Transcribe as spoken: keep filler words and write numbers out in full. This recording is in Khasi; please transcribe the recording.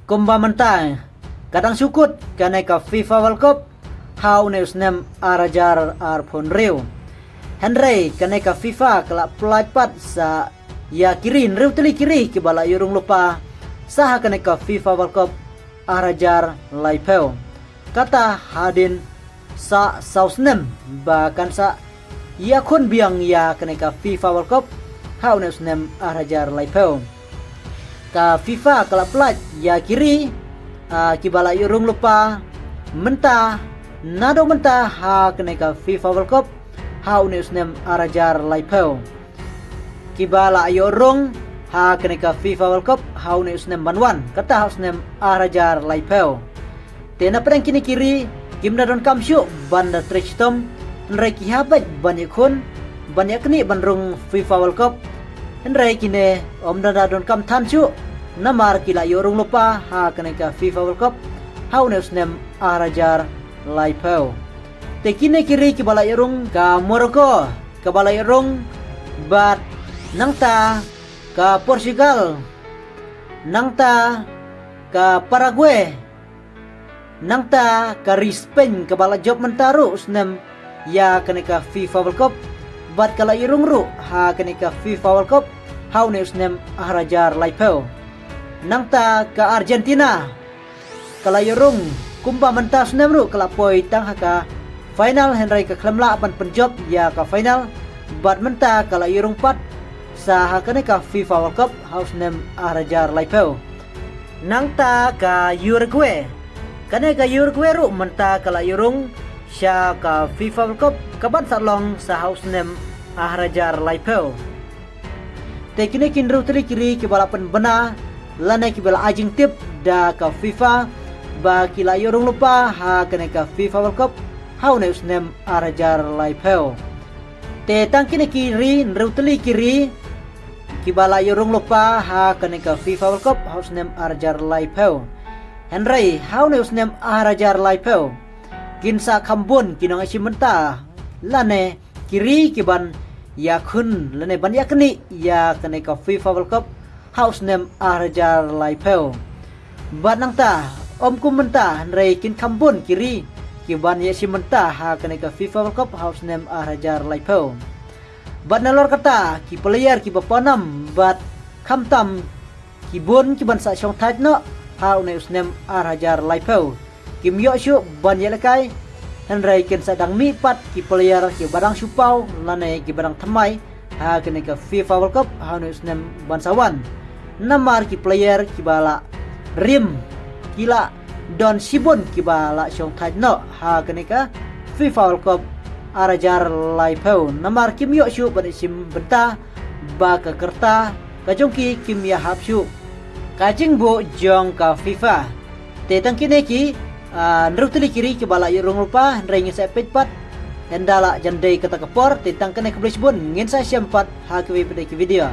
Kumba mynta ka dang shu kut kane ka FIFA World Cup ha une u snem ar hajar arphew hynriew. Hynrei kane ka FIFA ka la pyllait pat sa ïa ki ri, hynriew tylli ki ri kiba la ïoh rung lypa sa ha kane ka FIFA World Cup ar hajar laiphew. Kata hadien sa saw snem ba kan sa ïakhun biang ïa kane ka FIFA World Cup ha une u snem ar hajar laiphew. Ka FIFA ka la pyllait ïa ki ri, ah, kiba la ïoh rung lypa mynta, naduh mynta ha kane ka FIFA World Cup ha une u snem ar hajar laiphew. Kiba la ïoh rung ha kane ka FIFA World Cup ha une u snem ban wan, kata ha u snem ar hajar laiphew. Te na pdeng kine ki ri kim da donkam shuh ban da trei shitom, hynrei ki hap beit ban ïakhun, ban ïaknieh ban rung FIFA World Cup. Hynrei kine ym da donkam than shuh namar ki la ïoh rung lypa ha kane ka FIFA World Cup ha une u snem ar hajar laiphew. Te kine ki ri kiba la ïoh rung, ka Morocco kaba la ïoh rung, bad nangta ka Portugal, nangta ka Paraguay, nangta ka ri Spain kaba la jop mynta ruh u snem ïa kane ka FIFA World Cup, bad ka la ïoh rung ruh ha kane ka FIFA World Cup ha une u snem ar hajar laiphew. Nangta ka Argentina ka la ïoh rung, kumba mynta u snem ruh ka la poi tang ha ka final, hynrei ka khlem lah ban pynjop ïa ka final, bad mynta ka la ïoh rung pat sa ha kane ka FIFA World Cup ha u snem ar hajar laiphew. Nangta ka Uruguay, kane ka Uruguay ruh mynta ka la ïoh rung sha ka FIFA World Cup kaban sa long sa ha u snem ar hajar laiphew. Te kine ki hynriew tylli ki ri kiba la pynbna lane kiba la ai jingtip da ka FIFA ba ki la ïoh rung lypa ha kane ka FIFA World Cup ha une u snem ar hajar laiphew. Te tang kine ki ri, hynriew tylli ki ri kiba la ïoh rung lypa ha kane ka FIFA World Cup ha u snem ar hajar laiphew. Hynrei ha une u snem ar hajar laiphew kin sa kham bun ki nongïashim bynta lane ki ri kiban ïakhun lane ban ïaknieh ïa kane ka FIFA World Cup ha u snem ar hajar laiphew. Bad nangta, ym kum mynta, hynrei kin kham bun ki ri kiban ïashim bynta ha kane ka FIFA World Cup ha u snem ar hajar laiphew. Bad nalor kata, ki player kiba pawnam bad khamtam ki bun kiban sa shongthait noh ha une u snem ar hajar laiphew kim ïoh shuh ban ïalehkai, hynrei kin sa dang mih pat ki player kiba dang shu paw lane kiba dang thymmai ha kane ka FIFA World Cup ha une u snem ban sa wan. Namar ki player kiba la rim ki la don shibun kiba la shongthait noh ha kane ka FIFA World Cup ar hajar laiphew, namar kim ïoh shuh ban ïashim bynta ba ka rta ka jong ki kim ïahap shuh ka jingbuh jong ka FIFA. Te tang kine ki, ah, hynriew tylli ki ri kiba la ïoh rung lypa, hynrei ngin sa peit pat ynda la jan dei kata ka por. Te tang kane, khublei shibun, ngin sa ïashem pat ha kiwei pat de ki video.